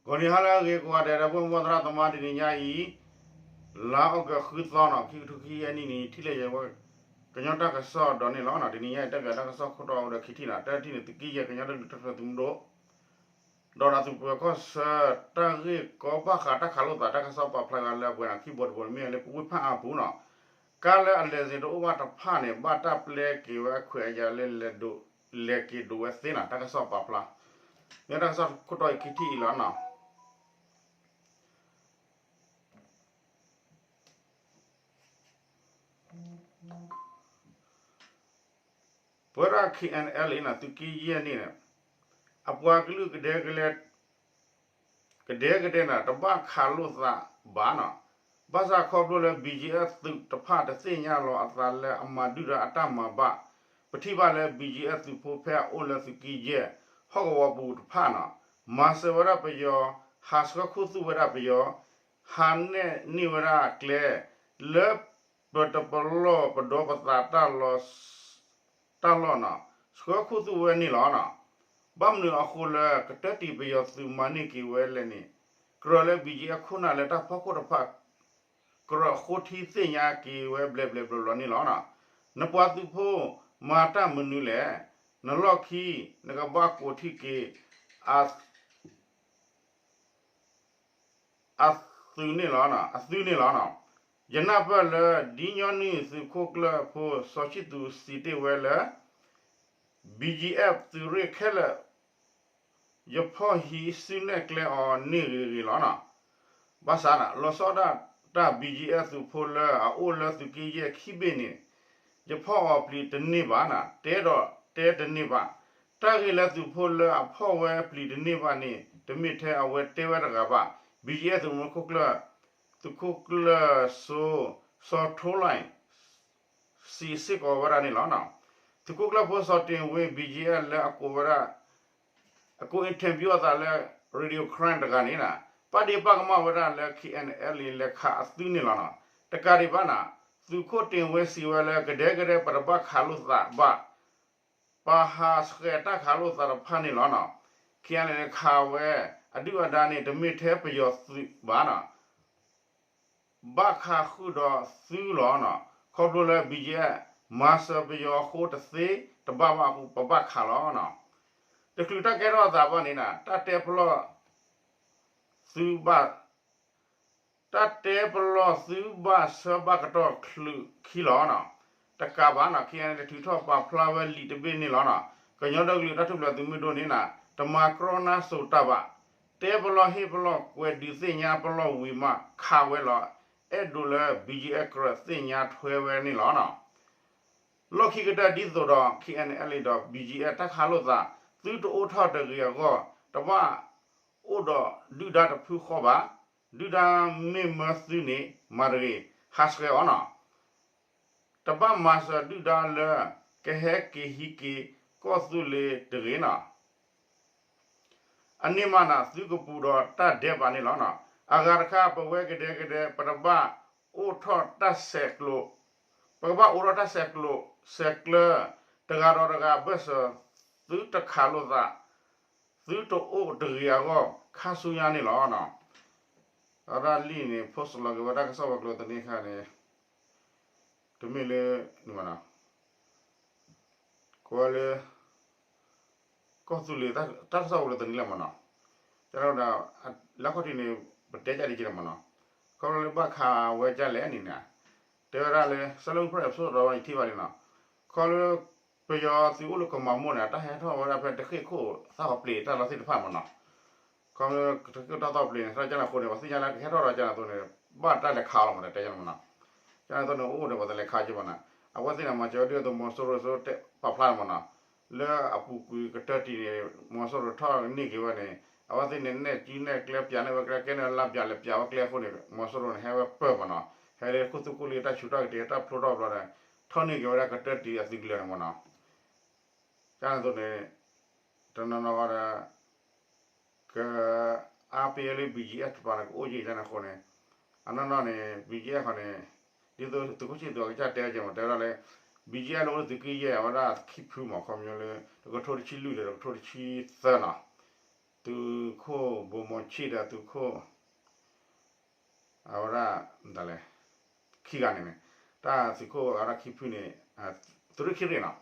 ဂီၤနံၤဟါလၢအဂ့ၤကိးဂၤဒဲး ဒီပုၢ်ဝဲၢ်သရၣ်သမါ တနံၤညါအံၤ လါအီကူးဃုသီနီၤ ခံကထိခံဆံယဲၢ်နံၣ်န့ၣ် ထံၣ်လိာ်ယဲဝဲ ကညီတၢ်ကစီၣ်ဒီးန့ၣ်လီၤ. တနံၤညါအံၤ တၢ်ကဲတၢ်ကစီၣ်ခိၣ်တီအိၣ်ဒီးခံထံၣ်နီၤ တထံၣ်န့ၣ် သုးက့ယဲၢ် ကညီဒီကလုာ်တၢ်ထူၣ်ဖျဲးသုးမုၢ်ဒိၣ် ဒီးဒီးသုးပၢၤကီၢ်ဆၢ တၢ်ဂ့ၢ်ကီဘၣ်ဃးတၢ်ခးလိာ်သး တၢ်ကစီၣ်ပာ်ဖျါဂၤလၢအပှဲၤနီၤ ခံဘိတဘိန့ၣ် မ့ၢ်လၢပဝ့ၢ်ဖၣ်အါပူၤနီၤ ကါလၢအလဲၤစ့ၤတအိၣ်ဘၣ်တဖၣ်န့ၣ် ဘၣ်တၢ်ပျဲက့ၤဝဲအခွဲးအယာ်လၢ လဲၤက့ၤဒိးဝဲသ့နီၤ တၢ်ကစီၣ်ပာ်ဖျါ မ့ၢ်တၢ်ကစီၣ်ခိၣ်တီအံၤခံထံၣ်အံၤလီၤနီၤ. ပဝဲဒၣ် K N L အံၤနီၤ သုးက့ယဲၢ်န့ၣ် အပှၤကလုာ်ကဒဲကဒဲ ကဒဲကဒဲန့ၣ် တဘၣ်ခးလိာ်သးဘၣ်နီၤ. ဘၣ်ဆၣ်ခီဖျိလၢ B G F သုးတဖၣ်တသ့ၣ်ညါလီၤအသးလၢအမၤဒုၣ်ဒါအတၢ်မၤဘၣ်, ပထံၣ်ဘၣ်လၢ B G F သုးဖိဖဲအအိၣ်လၢသုးက့ယဲၢ် ဟီၣ်ကဝီၤပူၤတဖၣ်နီၤ မၤစၢၤဝဲဒၣ်ပယီၤ, ဟးဆှၢခိၣ်သူၣ်ဝဲဒၣ်ပယီၤ, ဟးနဲၣ်န့ၢ်ဝဲဒၣ်ကျဲ လၢ ပတပလီၢ်ပဒီပသး တၢ်လီၢ်နီၤ ဆှၢခိၣ်သူၣ်ဝဲန့ၣ်လီၤနီၤ. ဘၣ်မနုၤအဃိလၢကတၢၢ်တံၢ်ပယီၤသုးမၤန့ၢ်က့ၤဝဲလဲၣ်န့ၣ် ကြၢးလၢ B G F ခိၣ်နၢ်လၢတၢ်ဖီခိၣ်တဖၣ် ကြၢးဃိထံသ့ၣ်ညါက့ၤဝဲဘျဲးဘျဲးဘျီဘျီန့ၣ်လီၤ. နပှၤသုးဖိမၤတၢ်မနုၤလဲၣ်, နလီၢ်ခံ နကဘၣ်ကိးထံၣ်က့ၤ အသုးန့ၣ်လီၤ, အသုးန့ၣ်လီၤ. ယနၢ်ပၢၢ်လၢ ဒ်ညီနုၢ်သုးခိၣ်ကျၢၢ်ဖိ စီၤဆံၣ်သူး စံးတ့ၢ်ဝဲလၢ B G F သုးရ့ၣ်ခဲလၢာ် ယဖီၣ်ဟံးစုနဲၣ်ကျဲအီၤန့ၢ်ဂ့ၤဂ့ၤလီၤ. ဘၣ်ဆၣ် လီၤဆီဒၣ်တၢ် B G F သုးဖိလၢအအိၣ်လၢသုးက့ယဲၢ်ခံဘ့ၣ်န့ၣ် ယဖီၣ်အီၤပျံၤတန့ၢ်ဘၣ်, တဲဒီးတဲတန့ၢ်ဘၣ်. တၢ်ဂ့ၢ်လၢသုးဖိလၢအဖီၣ်ဝဲပျံၤတန့ၢ်ဘၣ်န့ၣ် တမ့ၢ်ထဲအဝဲတဲဝဲတဂၤဘၣ်. B G F သုးမုၢ်ခိၣ်ကျၢၢ် သုးခိၣ်ကျၢၢ်စိ စီၤထိလၢ် စံးစ့ၢ်ကီးဝဲဒၣ်န့ၣ်လီၤ. သုးခိၣ်ကျၢၢ်ဖိစီၤတ့ၢ်ဝ့ B G F လၢအကိးဝဲဒၣ် အကိး interview အသးလၢ Radio Karen တဂၤန့ၣ် ပာ်ဒ့ၣ်ပာ်ကမၣ်ဝဲဒၣ်လၢ K N L လဲၤခးအသုးန့ၣ်လီၤ. တကးဒံးဘၣ်န့ၣ် သုးခိၣ်တ့ၢ်ဝ့စံးဝဲလၢ ကဒဲကဒဲပတဘၣ်ခးလိာ်သးဘၣ်, ပဟးဆှဲးတၢ်ခးလိာ်သးတဖၣ်န့ၣ်လီၤ. K N L န့ၣ်ခးဝဲ အဒုၣ်အဒါန့ၣ် တမ့ၢ်ထဲပယီၤသုးဘၣ် ဘၣ်ခးဃုာ်ဒီးသုးလီၤ. ခီဖျိလၢ B G F မၤစၢၤပယီၤအဃိတသ့တဘၣ်ဘၣ်အဃိ ပဘၣ်ခးလီၤ. တချုးတၢ်ကဲထီၣ်အသးဘၣ်န့ၣ် တၢ်တဲပလီၢ်သုးဘၣ် တၢ်တဲပလီၢ်သုးဘၣ်ဆၢဘၣ်ကတီၢ်ချုးခံလီၤ. တကးဘၣ်န့ၣ် K N L ထုးထီၣ်ပာ်ဖျါဝဲလံာ်တဘ့ၣ်န့ၣ်လီၤ. ကညီဒီကလုာ်တၢ်ထူၣ်ဖျဲးသုးမုၢ်ဒိၣ်န့ၣ် တမၤကြီနါစိၤတၢ်ဘၣ်. တဲပလီၢ်ဟ့ၣ်ပလီၢ်ကွဲးဒုးသ့ၣ်ညါပလီၢ်ဝံၤမးခးဝဲလီၤ. အဲၣ်ဒိးလၢ B G F ကြၢးသ့ၣ်ညါထွဲဝဲန့ၣ်လီၤ. လီၢ်ခံကတၢၢ်ဒ်သိးဒီး K N L ဒီး B G F တၢ်ခးလိာ်သး သုတအိၣ်ထီၣ်တဂ့ၤအဂီၢ် တဘၣ်အိၣ်ဒီးဒုၣ်ဒါတဖုဃီဘၣ်. ဒုၣ်ဒါမ့ၢ်မၢသုန့ၣ် မၤတဂ့ၤ ဟးဆှဲးအီၤန့ၣ် တဘၣ်မၤစၢၤဒုၣ်ဒါလၢ ကဟဲက့ၤဟံးက့ၤကီၢ်သူလ့ၤတဂ့ၤန့ၣ် အန့ၣ်မးန့ၣ် သုကပူၤဒီးတၢ်ဒဲးဘးန့ၣ်လီၤ. အဂၤတခါ ပဝဲကဒဲကဒဲ ပတဘၣ်အိၣ်ထီၣ်တၢ်ဆဲးကျိး, ပကဘၣ်အိးထီၣ်တၢ်ဆဲးကျိးဆဲးကျၢ တဂၤဒီးတဂၤအဘၢၣ်စၢၤ သုတခးလိာ်သး သုတအိၣ်တဂ့ၤအဂီၢ် ခါဆူညါန့ၣ်လီၤ. အဝဲဒၣ်လံာ်န့ၣ် post လီၤက့ၤဝဲတၢ်ကစီၣ်ဝဲၤကျိၤသန့ခါန့ၣ် တမ့ၢ်လၢ ကိးဝဲလၢ ကီၢ်သူလ့ၤ တၢ်ကစီၣ်ဝဲၤကျိၤသန့လၢမ့ၢ်နီၤ, ကဒီး လၢခီၣ်ထံးန့ၣ် ပတဲကဒ်က့ၤလီၤမ့ၢ်နီၤ, ခီဖျိလၢဘၣ်ခးဝဲဒ်လဲၣ်န့ၣ်န့ၣ်, တဲဝဲဒၣ်လၢ ဆၢလၢမုၢ်ဖျၢၣ်အ post ဒီးဝဲန့ၣ်ထံၣ်ဘၣ်လံနီၤ, ခီဖျိ ပယီၤသုးအိၣ်လၢကမၤမိၢ်န့ၣ် တၢ်ဟဲထီၣ်ဝဲဒၣ်ဖဲတဃ့ၢ်ခိၣ်သၣ်ဃီၤပျ့ၤတၢ်လီၢ်သ့ၣ်တဖၣ်မ့ၢ်နီၤ, ခီဖျိတဃ့ၢ်ခိၣ်တၢ်သီၣ်ပျ့ၤန့ၣ် တၢ်ကၢန့ၣ်အဃိန့ၣ် ပှၤသ့ၣ်ညါလၢကဟဲထီၣ်ဒီးကၢန့ၣ်အသိးန့ၣ် ဘၣ်တၢ်လဲၤခးလီၤမ့ၢ်နီၤ တဲကၢန့ၣ်မ့ၢ်နီၤ, ကၢန့ၣ်အသိးန့ၣ် အိၣ်ဒီးပှၤတလဲၤခးက့ၤမ့ၢ်နီၤ, အဝဲသ့ၣ်န့ၣ် မၤစၢၤဒုၣ်ဒါသုးမီၤစိရိၤစိတဲပာ်ဖျါန့ၣ်မ့ၢ်နီၤ, လၢအပူၤကွံာ်ကတၢၢ်တံၢ်န့ၣ် မီၤစိရိၤထီၣ်န့ၢ်က့ၤဝဲန့ၣ် အဝဲသ့ၣ်န့ၣ် နဲၣ်စုနဲၣ်ကျဲပၠးန့ၢ်ဝဲကျဲ ကဲန့ၣ်လၢပၠးလဲၤပၠးဝဲကျဲအဃိန့ၣ် မီၤစိရိၤန့ၣ် ဟဲဝဲပၢၢ်မ့ၢ်နီၤ, ဟဲလၢခိၣ်သူခိၣ်လံတၢ်ဆူးတၢ်ကတ့ၤတၢ်ဖျိထီၣ်ဘျီဒီး ထီၣ်န့ၢ်က့ၤဝဲဒၣ်ကတၢၢ်တံၢ်အသုးကလၢၤန့ၣ်မ့ၢ်နီၤ ကၢန့ၣ်အသိးန့ၣ် တနီၤနီၤဝဲဒီး ကအါပ့ၤလၢ B G F တပၤန့ၣ် ကအိၣ်ယံာ်ကၢန့ၣ်အဃိန့ၣ်, အနီၢ်နီၢ်န့ၣ် B G F ဃီန့ၣ် ဒ်သိးသုးခိၣ်ဆံၣ်သူးအကစၢ်တဲဝဲကဲမ့ၢ် တဲဝဲဒၣ်လၢ B G F လၢအိၣ်လၢသုးက့ယဲၢ် အဝဲဒၣ်ခံဖုမ့ၢ် ခီပညီလၢ တကထိတဆံလွံၢ်ဒီး တကထိတဆံသၢနီၤ, သုး သုးခိၣ်ဘိမီဆံၣ်ဒီးသုးခိၣ် အဝဲဒၣ် မတၤလဲၣ် ခံဂၤန့ၣ်န့ၣ် တၢ်သုးခိၣ်အဝဲဒၣ်ခံဖုန့ၣ် သုးရ့ၣ်ခံရ့ၣ်နီၤ,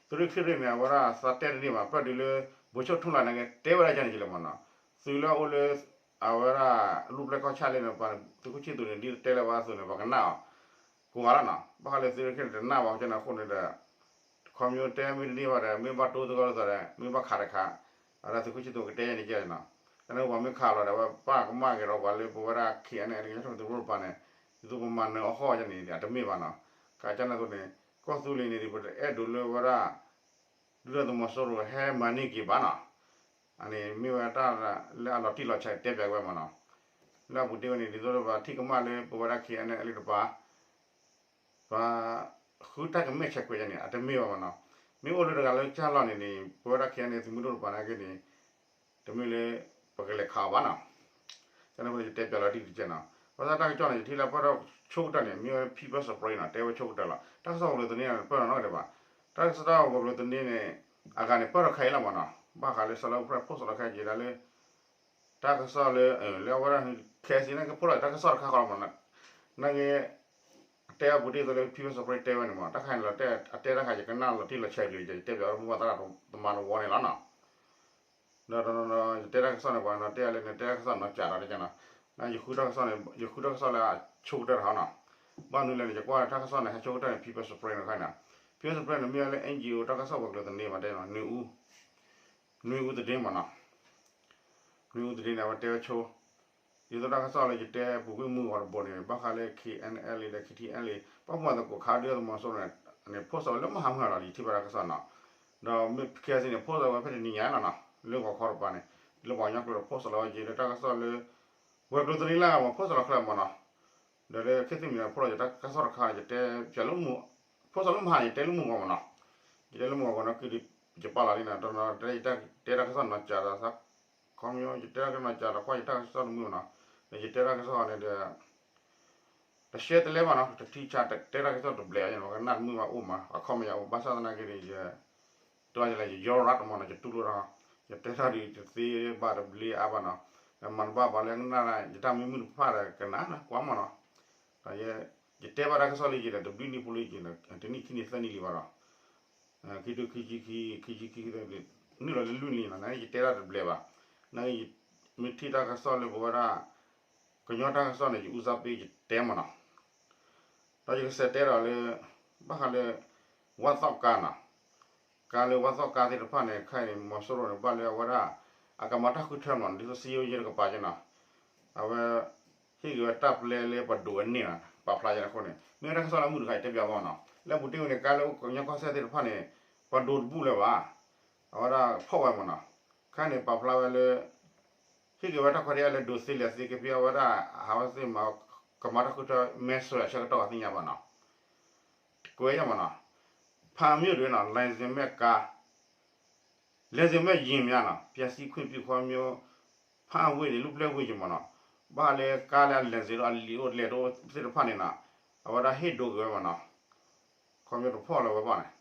သုးရ့ၣ်ခံရ့ၣ်န့ၣ် အဝဲဒၣ်သးတဲတန့ၢ်ဘၣ် ပၢၢ်ဒုးလၢ ဘိးဆိၣ်ထူလၢ်န့ၣ်က့ တဲဝဲဒၣ်ကန့ၣ်ကလဲၣ်မနီၤ, သုးလၢအအိၣ်လၢ အဝဲဒၣ် လူၢ်ပျဲၢ်ကီၢ်ဆၣ်လၢန့ၣ်ပှၤန့ၣ် သုးခိၣ်ဆံၣ်သူးန့ၣ် ဒ်တတဲလၢၤဘၣ်အသိးန့ၣ် ပှၤကနၣ်အီၤ ကိးဂၤလီၤနီၤ, ဘၣ်ဃးလၢသုးရ့ၣ်ခံရ့ၣ်န့ၣ် တနာ်ဘၣ်ကန့ၣ်အဃိန့ၣ်ဒီး ခီဖျိတဲမ့ၢ်တန့ၢ်ဘၣ်ဒီး မ့ၢ်ဘၣ်တိသဂီၢ်လၢသိးဒီး မ့ၢ်ဘၣ်ခးတခါ အဝဲဒၣ်သုးခိၣ်ဆံၣ်သူးကတဲယဲန့ၣ်ကဲနီၤ, တၢ်န့ၣ်ပှၤမ့ၢ်ခးလီၤဒီး အဝဲပၢ်ကမၣ်က့ၤဒီးပှၤလၢပဝဲဒၣ် ခဲအံၤန့ၣ် ကညီထံၣ်သရူပၤန့ၣ် ဒ်သိးပမၤနၢၤအီၤဃီန့ၣ် အတမ့ၢ်ဘၣ်နီၤ, ကကန့ၣ်အသိးန့ၣ် ကီၢ်သူလ့ၤန့ၣ် ပတအဲၣ်ဒိးလၢဝဲဒၣ် ဒုၣ်ဒါသုးမီၤစိရိၤဟဲမၤန့ၢ်က့ၤဘၣ်နီၤ, အန့ၣ်မ့ၢ်ဝဲတၢ်လၢအလီၤတံၢ်လီၤဆဲးတဲပၠးဝဲမနီၤ, လၢအပူၤတ့ၢ်ဝဲန့ၣ် ဒ်သိးလၢပှၤထံၣ်ကမၣ်လၢပဝဲဒၣ် ခဲအံၤန့ၣ် လၢတပၤ ပှၤဃုတၢ်ကမဲာ်ဆဲးကွဲးယဲန့ၣ် အတမ့ၢ်ဘၣ်မနီၤ, မ့ၢ်အိၣ်လၢတဂၤလၢကၢ်လီၤန့ၣ်န့ၣ် ပဝဲဒၣ် ခဲအံၤန့ၣ် သုးမုၢ်ဒိၣ်တပၤနာ်က့န့ၣ် တမ့ၢ်လၢ ပကလဲၤခးအီၤဘၣ်နီၤ, ကန့ၣ်အဃိန့ၣ် ယတဲပၠးလီၤတံၢ်တကဲးနီၤ, ဘၣ်ဆၣ်တၢ်ကစီၣ်န့ၣ် ယထံၣ်လၢပၢၢ်ထီၣ်ဆိကတၢၢ်န့ၣ် မ့ၢ်ဝဲ People's Spring နီၤ, တဲဝဲဆိကတၢၢ်လီၤ, တၢ်ကစီၣ်ပှၤကျိၤသန့န့ၣ် ပၢၢ်ထီၣ်နီတဂၤဒံးဘၣ်, တၢ်ကစီၣ်ပှၤကျိၤသန့န့ၣ် အဂၤန့ၣ် ပၢၢ်ထီၣ်ခဲအံၤလီၤမနီၤ, ဘၣ်ဃးလၢ စီၤလါအူဖရဲး post လီၤခဲအံၤဒၣ်လၢ တၢ်ကစီၣ်လၢ လၢအဝဲဒၣ် ခဲအံၤစံးန့ၣ် က post လီၤတၢ်ကစီၣ်တခါဃီလီၤမနီၤ, နာ်က့ တဲအပူၤတ့ၢ်သိးလၢ People's Spring တဲဝဲန့ၣ်မနီၤ, တၢ်ခါန့ၣ်လီၤ အတဲတၢ်ခါ ယကနၣ်လီၤတံၢ်လီၤဆဲးက့ၤ ယတဲပၠးဝဲမိၢ်ပၢ်သရၣ်သမါတဝီန့ၣ်လီၤနီၤ, ဒီး ယတဲတၢ်ကစီၣ်န့ၣ် ပှၤနီၤတဲလၢန့ၣ် တဲတၢ်ကစီၣ်နီၤကးဒီးတကဲနီၤ, ယဃုတၢ်ကစီၣ်န့ၣ် ယဃုတၢ်ကစီၣ်လၢအဆိကတၢၢ်တခါနီၤ, ဘၣ်မနုၤလဲၣ်န့ၣ် ယကွၢ်လၢတၢ်ကစီၣ်န့ၣ် ဟဲဆိကတၢၢ်န့ၣ် People's Spring တခါန့ၣ်, People's Spring န့ၣ် မ့ၢ်ဝဲလၢ NGO တၢ်ကစီၣ်ပှၤကျိၤသန့မနီၤ, နွေဦး နွေဦးသတင်းမနီၤ, နွေဦးသတင်းန့ၣ် အဝဲတဲဝဲဆိ ဒ်သိးတၢ်ကစီၣ်လၢယတဲပူၤကွံာ်မုၢ်ဂီၤတဘိန့ၣ် ဘၣ်ဃးလၢ KNLA ဒီး KTLA ပှၤမၤသကိးခးဒုၣ်ဒါသုးမီၤစိရိၤန့ၣ် post ဝဲလၢမဟါမုၢ်ဟါလီၤ ယထံၣ်ဘၣ်တၢ်ကစီၣ်နီၤ, ဒီးမ့ၢ် ခဲအံၤစံးန့ၣ် post ဝဲဖဲတနံၤညါလီၤနီၤ, လၢဂီၤခီတပၤန့ၣ် လၢပှၤကညီကျိာ်ဒီး post လီၤဝဲက့ၤလၢတၢ်ကစီၣ်လၢ ဝဲၤကျိၤသန့လၢအဂၤမနီၤ post လီၤချၢမနီၤ, ဒီးလၢခံသ့ၣ်မံၤန့ၣ် post လီၤယတၢ်ကစီၣ်တခါ ယတဲပၠးလၢ post လီၤလၢမဟါန့ၣ် ယတဲလၢမုၢ်ဂီၤမနီၤ, ယတဲလၢမုၢ်ဂီၤကနီၤ က့ၤဒီး ယပာ်လီၤလံနီၤ, ဒီးတဲတၢ်ကစီၣ်နီၤကးဒီး ခီဖျိ ယတဲတၢ်ကစီၣ်နီၤကးဒီး ကွၢ်ယတၢ်ကစီၣ်တမုာ်နီၤ, ဒီးယတဲတၢ်ကစီၣ်န့ၣ်ဒီး တရှဲတလဲဘၣ်နီၤ, တထံဆးတဲတၢ်ကစီၣ်တဘျဲၣ်ဘၣ်နီၤ, ကနၣ်တမုာ်ဘၣ်အိၣ်မး အခီပညီအိၣ် ဘၣ်ဆၣ်သနာ်က့န့ၣ် ယ တၢ်ယလၢယယီရၣ်တမနီၤ ယတူၢ်လိာ်တၢ်, ယတဲတၢ်ဒုးတသ့ဘၣ်တဘျ့အါဘၣ်နီၤ, ဒီးမၤတဘၣ်ပှၤလၢကနၣ် ယတၢ်မံမုာ်တဖၣ်ဒီးကနၣ်နီၤ ကွၢ်မနီၤ, ဒီးယတဲဘၣ်တၢ်ကစီၣ်လၢယံၤဒီး တဘျုးနံၣ်ဖိလၢယံၤဒီး တနံၣ်ခံနံၣ်သၢနံၣ်လံဘၣ်ဒီး ခံဒုခံဆံခံ ခံဆံခံ နုာ်လီၤလၢလွံၢ်နံၣ်လံနီၤ, နာ်က့ယတဲတၢ်တဘျဲၣ်ဘၣ်, နာ်က့ မ့ၢ်ထံၣ်တၢ်ကစီၣ်လၢပဝဲဒၣ် ကညီတၢ်ကစီၣ်န့ၣ် ယအူစၢ်ပ့ ယတဲမနီၤ, ဒီးယကစးတဲဒီးလၢ ဘၣ်ဃးလၢ ဝၣ်သီၣ်ကါနီၤ, ကါလၢဝၣ်သီၣ်ကါသ့ၣ်တဖၣ်န့ၣ် ခဲအံၤန့ၣ် မီၤစိရိၤန့ၣ် ဘၣ်လၢအဝဲဒၣ် အကမၤတၢ်ဃုထၢမနီၤ ဒ်သိးစံယိယဲတကပၤက့နီၤ, အဝဲ ဟ့ၣ်က့ၤဝဲတၢ်ပျဲလၢပဒိးအန့ၢ်နီၤ ပာ်ဖျါယဲန့ၣ်အဃိန့ၣ် မ့ၢ်ဝဲတၢ်ကစီၣ်လၢမုၢ်တခါ ယတဲပၠးဘၣ်နီၤ, လၢအပူၤတ့ၢ်ဝဲန့ၣ် ကါလၢကညီကီၢ်စဲၣ်သ့ၣ်တဖၣ်န့ၣ် ပှၤဒိးတဘူၣ်လၢၤဘၣ်, အဝဲဒၣ်ဖီၣ်ဝဲမနီၤ, ခဲအံၤန့ၣ် ပာ်ဖျါဝဲလၢ ဟ့ၣ်က့ၤဝဲတၢ်ခွဲးတၢ်ယာ်လၢဒိးသ့လဲၤသ့က့ၤဖဲအဝဲဒၣ် ဟးဝဲသ့ၣ်မး ကမၤတၢ်ဃုထၢမဲာ်ဆှဲအဆၢကတီၢ်အသ့ၣ်ညါဘၣ်နီၤ, ကွဲးယဲမနီၤ, ဖးမၠိၣ်ဒ်နီၤ license မဲ့ကား license မဲ့ယာဉ်များနီၤ ဖျက်ဆီးခွင့်ပြု ခီဖျိ ဖးဝ့ၢ်န့ၣ် လူၢ်ပျဲၢ်ဝ့ၢ်ယံၤမနီၤ, ဘၣ်လၢကါလၢအ license ဒီးအလံာ်အိၣ်လဲၤတအိၣ်သ့ၣ်တဖၣ်န့ၣ်နီၤ, အဝဲဒၣ်ဟ့ၣ်ဒိးက့ၤဝဲမနီၤ, ခီဖျိတဖီၣ်လၢၤဝဲဘၣ်န့ၣ်,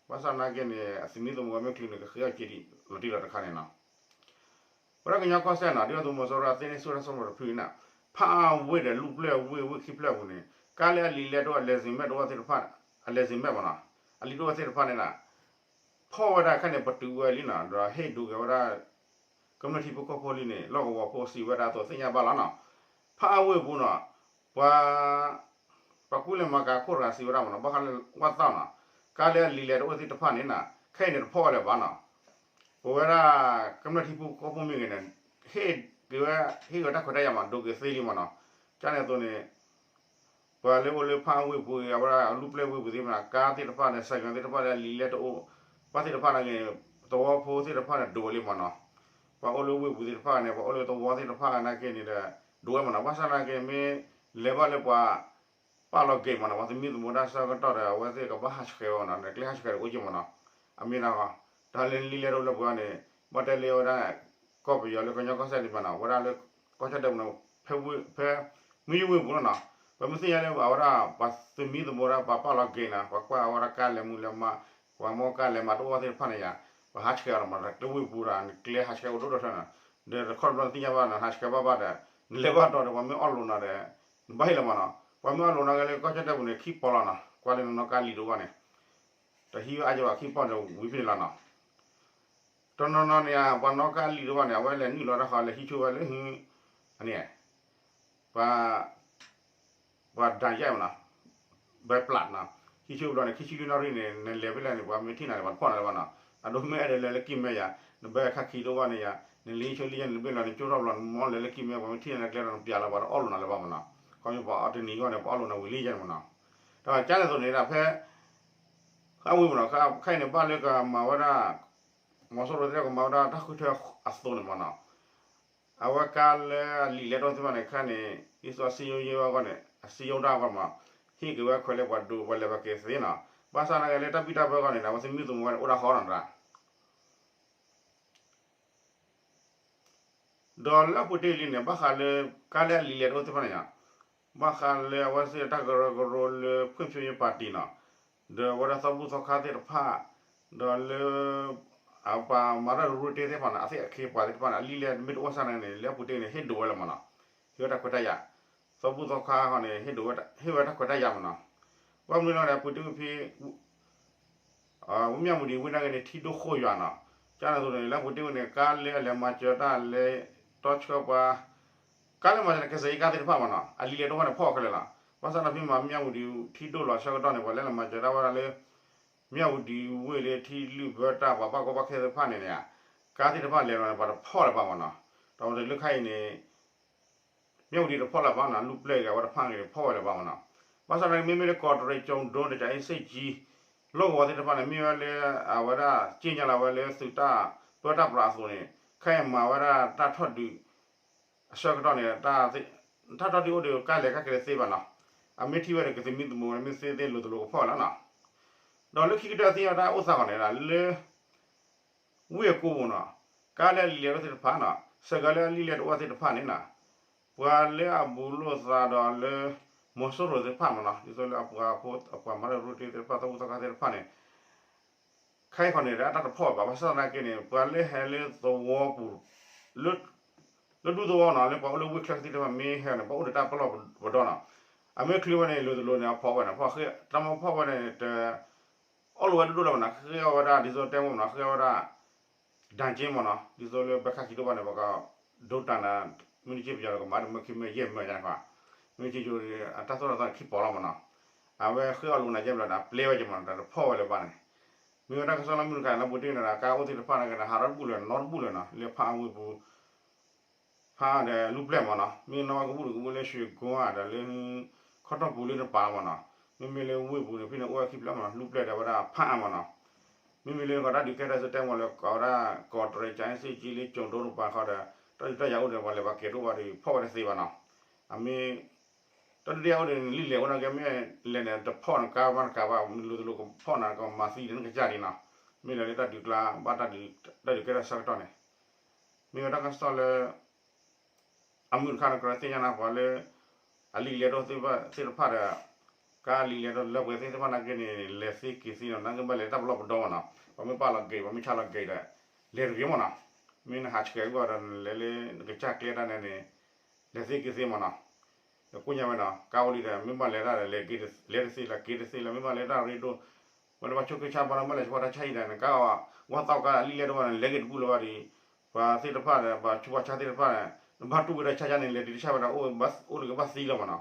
ဘၣ်ဆၣ်သနာ်က့န့ၣ် အသုးမံၤသမိးဝဲမ့ၢ်ချုးန့ၣ် ကဃ့အီၣ်က့ၤဒံးလီၤတံၢ်လီၤတခါန့ၣ်နီၤ ပဝဲဒၣ်ကညီကီၢ်စဲၣ်နီၤ ဒ်သိးသုးမီၤစိရိၤအသ့န့ၣ် ဆိၣ်တၢ်ဆိၣ်မီၤတဖုန့ၣ် ဖးဝ့ၢ်ဒီးလူၢ်ပျဲၢ်ဝ့ၢ် ဝ့ၢ်ခံဖျၢၣ်အပူၤန့ၣ် ကါလၢအလံာ်လဲၢ်တအိၣ် အ license မဲ့တအိၣ်သ့ၣ်တဖၣ် အ license မဲ့မနီၤ အလံာ်တအိၣ်သ့ၣ်တဖၣ်န့ၣ်နီၤ ဖီၣ်ဝဲဒၣ်ခဲန့ၣ် ပတုာ်ဝဲလံနီၤ ဒီးဟ့ၣ်ဒိးက့ၤဝဲဒၣ် ကမျၢၢ်ထံဖိကီၢ်ဖိလံန့ၣ် လီၢ်ကဝီၤဖိစံးဝဲဒၣ်အသိးသ့ၣ်ညါဘၣ်လီၤနီၤ ဖးဝ့ၢ်ပူၤနီၤ ပှၤ ပှၤကူၣ်လဲၤမၤကၤခိၣ်တဂၤစံးဝဲဒၣ်မနီၤ ဘၣ်ဃးလၢဝၣ်သီၣ်နီၤ ကါလၢအလံာ်လဲၢ်တအိၣ်သ့ၣ်တဖၣ်န့ၣ်နီၤ ခဲအံၤန့ၣ်တဖီၣ်ဝဲလၢၤဘၣ်နီၤ ပဝဲဒၣ် ကမျၢၢ်ထံဖိကီၢ်ဖိမ့ၢ်ဂ့ၤန့ၣ် ဟ့ၣ်က့ၤဝဲ ဟ့ၣ်က့ၤဝဲတၢ်ခွဲးတၢ်ယာ်မး ဒိးက့ၤသ့လံမနီၤ ကန့ၣ်အသိးန့ၣ် ပှၤလၢအိၣ်လၢဖးဝ့ၢ်ပူၤဂ့ၤ အဝဲဒၣ်လူၢ်ပျဲၢ်ဝ့ၢ်ပူၤသ့ၣ်မနီၤ ကါသ့ၣ်တဖၣ်န့ၣ် ဆိုင်ကယ်သ့ၣ်တဖၣ်န့ၣ် အလံာ်လဲၢ်တအိၣ် ဘၣ်သ့ၣ်တဖၣ်န့ၣ်ဂ့ၤ သဝီဖိသ့ၣ်တဖၣ်န့ၣ် ဒိးဝဲလံမနီၤ ပှၤအိၣ်လၢဝ့ၢ်ပူၤသ့ၣ်တဖၣ်န့ၣ် ပှၤအိၣ်လၢသဝီသ့ၣ်တဖၣ်နာ်က့န့ၣ်ဒီး ဒိးဝဲမနီၤ ဘၣ်ဆၣ်နာ်က့မ့ၢ် လဲၤဘၣ်လၢပှၤ ပာ်လီၤ gate မနီၤ ပှၤသမံသမိးတၢ်ဆၢကတီၢ်ဒီး အဝဲသ့ၣ်ကဘၣ်ဟးဆှဲးဝဲမနီၤ ကျဲဟးဆှဲးတအိၣ်က့မနီၤ အမ့ၢ်ဒၣ် တၢ်လၢလံာ်လဲၢ်တအိၣ်လၢပှၤန့ၣ် ဘၣ်တဲလၢဝဲဒၣ် ကီၢ်ပယီၤလၢကညီကီၢ်စဲၣ်န့ၣ်မနီၤ ဝဲဒၣ်လၢ ကီၢ်ဆၣ်ဒဲးပူၤန့ၣ် ဖဲ ဖဲ မုၢ်ယုၢ်ဝ့ၢ်ပူၤလီၤနီၤ ပမ့ၢ်သ့ၣ်ညါလၢအဝဲဒၣ် ပှၤသမံသမိးဒၣ် ပှၤပာ်လီၤ gate နီၤ ပှၤကွၢ်အဝဲဒၣ်ကါလဲၤမူလဲၤမး ပှၤမ့ၢ်ကါလဲၤမးတအိၣ်သ့ၣ်တဖၣ်န့ၣ်ယါ ပှၤဟးဆှဲးအီၤဒီးမနီၤ ကျဲဝ့ၢ်ပူၤဒီး ကျဲဟးဆှဲးအိၣ်ဒိၣ်ဒိၣ်ထၢနီၤ ဒီးတခီတဘျီနသ့ၣ်ညါဘၣ်နီၤ ဟးဆှဲးဘၣ်ဘၣ်ဒီး နလဲၤဘၣ်တီၤဒီး ပှၤမ့ၢ်အီၣ်လိာ်နၤဒီး နဘၣ်ဟ့ၣ်လီၤမးနီၤ. ပှၤမ့ၢ်အီၣ်လိာ်နၤဂ့ၤလၢကီၢ်ကၠီၣ်တဲၣ်ပူၤန့ၣ် ခံပီၤလီၤနီၤ. ကွၢ်လၢနနီၣ်ကါလံာ်တအိၣ်ဘၣ်န့ၣ် တဟံးဝဲအါယဘၣ် ခံပီၤန့ၣ်ဝံၤဖဲန့ၣ်လီၤနီၤ. တနီၤနီၤန့ၣ် ပှၤနီၣ်ကါလံာ်တအိၣ်ဘၣ်န့ၣ် အဝဲလဲၤနုာ်လီၤတၢ်ဃီ လဲၤဟံးဆိဝဲလၢ အန့ၣ် ပှၤ ပှၤဒၣ်ယဲၢ်မးနီၤ, ဘဲပျးနီၤ, ဟံးဆိဘျီန့ၣ် ခံဆံလွံၢ်နၣ်ရံၣ်န့ၣ် နလဲၤဖဲလဲၣ်န့ၣ် ပှၤမ့ၢ်ထံၣ်နၤန့ၣ် ပှၤတဖီၣ်နၤလၢၤဘၣ်နီၤ. အဒိမ့ၢ်အဲၣ်ဒိးလဲၤလၢကံၢ်မဲယၤ နဘဲခါခံးတအိၣ်ဘၣ်န့ၣ်ယၤ နလံဆိလံယဲၢ်န့ၣ် နဘ့ၣ်လီၤ နကၠိထီၣ်ဘျီ နမ့ၢ်လဲၤလၢကံၢ်မဲ ပှၤမ့ၢ်ထံၣ်နၤလၢကျဲဒီး နပျးလီၤ ပှၤတအီၣ်လိာ်နၤလၢၤဘၣ်မးနီၤ. ခီဖျိပှၤအီၣ်တနံၤအဂီၢ်န့ၣ် ပှၤအီၣ်လိာ်နၤဝံၤလံယဲၢ်န့ၣ်မးနီၤ. ဒီးကန့ၣ်အသိးန့ၣ်ဒၣ်ဖဲ အဝံၤမးနီၤ ခဲအံၤန့ၣ် ဘၣ်လၢကမၤဝဲဒၣ် မီၤစိရိၤသ့ၣ်ကမၤဝဲဒၣ်တၢ်ဃုထၢအသိးန့ၣ်မးနီၤ. အဝဲကါလၢအလံာ်လဲၢ်တအိၣ်သ့ၣ်တဖၣ်န့ၣ် ခဲအံၤန့ၣ် ဒ်သိးအစည်းရုံးဝဲအဂီၢ်န့ၣ် အစည်းရုံးတၢ်အဂီၢ်မး ဟ့ၣ်က့ၤဝဲခွဲးလၢပှၤဒိးပှၤလဲၤဘၣ်က့ၤသ့နီၤ. ဘၣ်ဆၣ်သနာ်က့လၢတၢ်ဘံၣ်တၢ်ဘၢအဂီၢ်န့ၣ် အဝဲသမံသမိးဝဲန့ၣ် အိၣ်ဒၣ်ဃီနီၤတၢ် ဒီးလၢအပူၤတ့ၢ်လံန့ၣ် ဘၣ်ဃးလၢ ကါလၢအလံာ်လဲၢ်တအိၣ်သ့ၣ်တဖၣ်န့ၣ် ဘၣ်ဃးလၢအဝဲသ့ၣ်တၢ်ကရၢကရိလၢ ဖွံ့ဖြိုးရေးပါတီ နီၤ, ဒီးအဝဲဒၣ်သီဘူၣ်သီခါသ့ၣ်တဖၣ် ဒီးလၢ ပှၤမၤတၢ်ရူၢ်တ့ၢ်သ့ၣ်တဖၣ်န့ၣ် အသ့ၣ်အခ့အပှၤသ့ၣ်တဖၣ်န့ၣ် အလံာ်လဲၢ်မ့ၢ်တအိၣ်စ့ၢ်န့ၣ်န့ၣ် လၢအပူၤတ့ၢ်န့ၣ် ဟ့ၣ်ဒိးဝဲလၢၤမးနီၤ, ဟ့ၣ်ဝဲတၢ်ခွဲးတၢ်ယာ်, သီဘူၣ်သီခါဃီန့ၣ် ဟ့ၣ်ဒိးဝဲ ဟ့ၣ်ဝဲတၢ်ခွဲးတၢ်ယာ်မးနီၤ, ဘၣ်မနုၤလဲၣ်န့ၣ် အပူၤတ့ၢ်ဝံၤဖဲ ဝ့ၢ်မၠၣ်ဝတံၤဝ့ၢ်နာ်က့န့ၣ် ထံဒိၣ်ဃိၣ်ယွၤနီၤ, ကန့ၣ်အသိးန့ၣ် လၢအပူၤတ့ၢ်ဝံၤန့ၣ် ကါလၢအလဲၤမၤစၢၤတၢ်လဲၤတီဆှၢပှၤ ကါလၢမၤစၢၤန့ၣ် ကစၢ်ယွၤကါသ့ၣ်တဖၣ်မးနီၤ အလံာ်လဲၢ်တအိၣ်ဘၣ်န့ၣ် ဖီၣ်အီၤခဲလၢာ်လီၤ. ဘၣ်ဆၣ်သနာ်က့ဖဲမ့ၢ်မၠၣ်ဝတံၤထံဒိၣ်လီၤဆၢကတီၢ်န့ၣ် ပှၤလဲၤလၢမၤစၢၤတၢ်ဝဲဒၣ်လၢ မၠၣ်ဝတံၤဝ့ၢ်လၢထံလုၢ်ဘၢတၢ်ပှၤဘၣ်ကီဘၣ်ခဲသ့ၣ်တဖၣ်န့ၣ်န့ၣ် ကါသ့ၣ်တဖၣ်လဲၤလီၤန့ၣ် ပှၤတဖီၣ်လၢၤဘၣ်မးနီၤ, ဒီးလၢခါအံၤန့ၣ် မၠၣ်ဝတံၤတဖီၣ်လၢၤဘၣ်နီၤ လူၢ်ပျဲၢ်ဂ့ၤဝဲတဖၣ်ဂ့ၤန့ၣ် ဖီၣ်ဝဲလၢၤဘၣ်မးနီၤ, ဘၣ်ဆၣ်သနာ်က့မ့မ့ၢ်လၢကီးတရံးကၠိၤဒိတကးအ့စ့ၣ်ကၠံ လီၢ်ကဝီၤသ့ၣ်တဖၣ်န့ၣ် မ့ၢ်ဝဲလၢ အဝဲဒၣ်စ့ၣ်ညါလီၤဝဲလၢသုးတၢ်ပၢတၢ်ပြးအသိးန့ၣ် ခဲအံၤမၤဝဲဒၣ်တၢ်ထီၣ်ဒုး အဆၢကတီၢ်န့ၣ် တၢ်ထီၣ်ဒုးအိၣ်ဒီးကါလဲၤကါက့ၤတသ့ဘၣ်နီၤ, အမ့ၢ်ထံၣ်ဝဲဒီးကသမံသမိးဝဲ မ့ၢ်သ့သ့လိၤသလိၤကဖီၣ်ဝဲလီၤနီၤ, ဒီးလၢခံကတၢၢ်သ့ၣ်ညါတၢ်အိၣ်သးဃီန့ၣ် လၢ ဝ့ၢ်အကိပူၤနီၤ, ကါလၢအလံာ်လဲၢ်တအိၣ်သ့ၣ်တဖၣ်နီၤ, စဲးကါလၢအလံာ်လဲၢ်တအိၣ်သ့ၣ်တဖၣ်န့ၣ်နီၤ, ပှၤလၢအဘူးလိာ်သးဒီးလၢ မီၤစိရိၤသ့ၣ်တဖၣ်မးနီၤ, ဒ်သိးလၢအပှၤဖိ အပှၤမၤတၢ်ရူၢ်တ့ၢ်သ့ၣ်တဖၣ် သီဘူၣ်သီခါသ့ၣ်တဖၣ်န့ၣ် ခဲအံၤဃီန့ၣ် အတၢ်တဖီၣ်ဘၣ်, ဘၣ်ဆၣ်သနာ်က့န့ၣ် ပှၤလၢဟဲလၢသဝီပူၤ လၢဒူသဝီနီၤ လၢပှၤအိၣ်လၢဝ့ၢ်ချၢသ့ၣ်တဖၣ်မ့ၢ်ဟဲန့ၣ် ပှၤအိၣ်ဒီးတၢ်ပလီၢ်ပဒီနီၤ, အမ့ၢ်ချုးဝဲန့ၣ် လိၤသလိၤန့ၣ် အဖီၣ်ဝဲန့ၣ် ဖီၣ်ဃ့ တၢ်မ့ၢ်ဖီၣ်ဝဲန့ၣ် တ အီၣ်လိာ်ဝဲဒိၣ်ဒိၣ်လၢၤဘၣ်နီၤ, ဃ့အီၣ်ဝဲဒၣ် ဒ်သိးတဲမ့ၢ်နီၤ ဃ့အီၣ်ဝဲဒၣ် ဒၣ်က့မ့ၢ်နီၤ, ဒ်သိးလၢဘဲခါခံးတအိၣ်ဘၣ်န့ၣ် ပှၤကဒိတၢ်နၤ မ့ၢ်တက့ၢ်ပယီၤဒီးကမၤတမၢခံမၢယဲၢ်မၢယါန့ၣ်, မ့ၢ်က့ၤ အတၢ်သိၣ်တၢ်သီခံပီၤလီၤမ့ၢ်နီၤ, အဝဲဃ့အီၣ်လိာ်နၤယဲၢ်ဘျီဒီး အပျဲဝဲက့မ့ၢ်နီၤ တၢ်တဖီၣ်ဝဲလၢၤဘၣ်န့ၣ်, မ့ၢ်ဝဲတၢ်ကစီၣ်လၢမုၢ်တခါန့ၣ် လၢပူၤတ့ၢ်န့ၣ်ဒီး ကါအိၣ်သ့ၣ်တဖၣ်န့ၣ်က့ၤဒီး ဟးထီၣ်တဘူၣ်လၢၤ နီတဘူၣ်လၢၤနီၤ, လၢဖးအဝ့ၢ်ပူၤ ဖးဒီးလူၢ်ပျဲၢ်မ့ၢ်နီၤ, မ့ၢ်နီၣ်ဝဲကဘူၣ်တကဘူၣ်လၢ ရွှေကုန်း ဒီးလၢ ခီတီၢ်ပူၤလၢတပၤမ့ၢ်နီၤ, မ့မ့ၢ်လၢဝ့ၢ်ပူၤန့ၣ် ဖဲန့ၣ်အိၣ်ဝဲခံဖျၢၣ်မ့ၢ်နီၤ လူၢ်ပျဲၢ်ဒီးဝဲဒၣ်ဖးအါမ့ၢ်နီၤ, မ့မ့ၢ်လၢကီးတၢ်ဒုးကဲထီၣ်စ့ၢ်တဲမ့ၢ်လၢကီးဝဲဒၣ် ကီးတရံးကၠၤအ့စ့ၣ်ကၠံလၢကၠိၤဒိတပၤဃီဒီး တၢ်ဒုးတၢ်ယၤအိၣ်ဒီး ပှၤလဲၤပှၤက့ၤတအိၣ်ဘၣ်ဒီး ဖီၣ်ဝဲတသ့ဘၣ်နီၤ, အမ့ၢ် တၢ်ဒုးတၢ်ယၤအိၣ်ဒီး လံာ်လဲၢ်အိၣ်နာ်က့ မ့ၢ်လဲၤန့ၣ် တဖီၣ်န့ၣ် ကါဘၣ်တကးဘၣ် မ့ၢ်လိၤတလိၤကဖီၣ်နၤကမၤသံဒီးနကစၢ်ဒံးနီၤ, မ့ၢ်လၢလၢတၢ်ဒုးကျါ ဘၣ်တၢ်ဒုး တၢ်ဒုးကဲထီၣ်ဆၢကတီၢ်န့ၣ်, မ့ၢ်ဝဲတၢ်ကစီၣ်လၢ အမုၢ်တခါန့ၣ် ကြၢးသ့ၣ်ညါနၤပှၤလၢ အလံာ်လဲၢ်တအိၣ်သ့ၣ်တဖၣ်ဒီး ကါလံာ်လဲၢ်တအိၣ်လၢပှဲၤသ့ၣ်တဖၣ်နာ်က့န့ၣ် လဲၤသ့က့ၤသ့နီၤ နာ်က့ဘၣ်လဲၤတၢ်ပလီၢ်ပဒီမ့ၢ်နီၤ, ပှၤမ့ၢ်ပာ်လီၤက့ၤ ပှၤမ့ၢ်ဆါလီၤက့ၤဒီး လဲၤတဂ့ၤမ့ၢ်နီၤ, မ့ၢ်နဟးဆှဲးကွံာ်ဒီးနလဲၤလၢနကစၢ်ကျဲတၢ်န့ၣ်န့ၣ် လဲၤသ့က့ၤသ့မ့ၢ်နီၤ, ဒီးကိးညါဝဲနီၤ ကါအိၣ်လံဒီး မ့ၢ်ဘၣ်လဲၤတၢ်ဒီး လဲၤတသ့လၢၤ က့ၤတသ့လၢၤ မ့ၢ်ဘၣ်လဲၤတၢ်ရ့ဒိၣ် ဝဲလၢပှၤဆိက့ဆါပှၤနီၤ ဘၣ်လဲၤဆှၢတၢ်ဆါဟံၣ်ဒီး နကါအီၤ ဝဲသီကါလံာ်လဲၢ်တအိၣ်ဘၣ်န့ၣ် လဲၤက့ၤတဘူၣ်လၢၤဘၣ်ဒီး ပှၤသ့ၣ်တဖၣ်ဒီး ပှၤဆူးပှၤဆါသ့ၣ်တဖၣ်န့ၣ် နဘၣ်တူၢ်ဝဲဒီးဆါဆါန့ၣ် လဲၤဒုးတဆါဝဲဒီး အိၣ်တဂ့ၤဘၣ်သံလီၤမ့ၢ်နီၤ,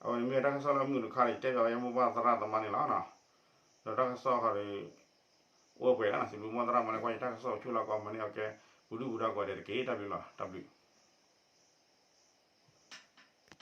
အဝဲန့ၣ်မ့ၢ်တၢ်ကစီၣ်လၢမုၢ်တခါဒီး ယတဲဘၣ်ဝဲယမိၢ်ပၢ်သရၣ်သမါန့ၣ်လီၤ, ဒီးတၢ်ကစီၣ်ခီဒီး အိၣ်ပှဲၤလၢနီၤ စံးဘျုးမိၢ်သရၣ်မၤလၢကွၢ်ယတၢ်ကစီၣ်ဆူၣ်လီၤကီးမၤန့ၢ်အီၤကဲ ပူၤဒုၣ်ပူၤဒါကိးဂၤဒဲးတက့ၢ် တၢ်ဘျုးလီၤ တၢ်ဘျုး